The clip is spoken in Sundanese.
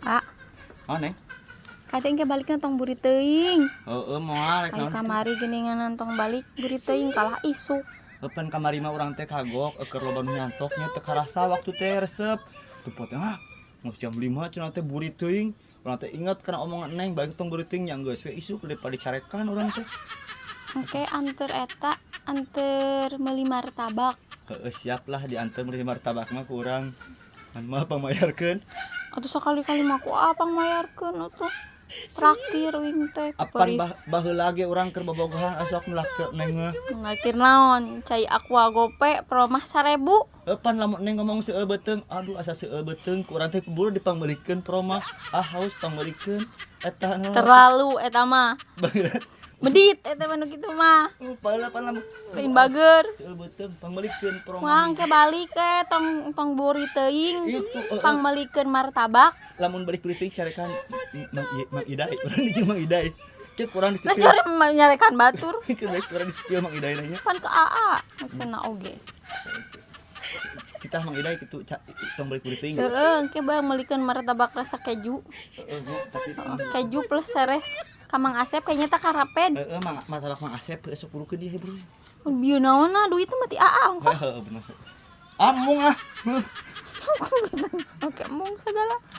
Ah, Oh, Neng. Kadang ke baliknya tong buri teuing. Heeh, moal rek Ayo naon. Kamari geuningan tong balik buri teuing, kalah isuk. Eupan kamari mah urang teh kagok keur loba nu nyantoknya, teu karasa waktu teh resep. Tuh pote ah, geus jam 5 cenah teh buri teuing. Urang teh inget kana omongan Neng, balik tong buri teuing, yang geus we isuk daripada dicarekan urang teh. Oke, anter eta, anter meuli martabak. Heeh, siap lah diantar meuli martabak mah ku urang. Kan mah pangmayarkeun. Atuh sakali-kali mah ku apa mayarkeun atuh. Traktir wing teh. Apan Perih. Baheula ge urang keur bobogohan sok nulak Neng mah. Ngelaktir naon? Cai Aqua gope promah 1000. Eupan lamun Neng ngomong seueur beuteung, aduh, asa seueur beuteung, ku urang teh keburu dipangmeulikeun promah. Ah, haus, pangmeulikeun. Eta naon? Terlalu eta mah. Baheula. Medit eta mah nu kitu mah. Baheula pan lamun Lain bager. Seueur beuteung pangmeulikeun promah. Wah, engke balik ke tong tong buri teuing. Itu Pangmeulikeun martabak. Lamun balik beli teuing carekan Mang Idai, urang jeung Mang Idai. Ke kurang Nah, disepil. jare nyarekan batur. Ke balik kurang disepil Mang Idai nanya. Pan ke AA maksudna oge. Kita Mang Idai kitu tong balik beli teuing. Heeh, engke bang meulikeun martabak rasa keju. Heeh, nya, tapi Heeh, keju plus seres ka Mang Asep kayaknya tak karaped. Heeh, Mang masalah Mang Asep sok burukeun dia, bro. Bieu naonna duit mah ti AA ongkoh. Heeh, bener. Amung ah. Oke, mung segala.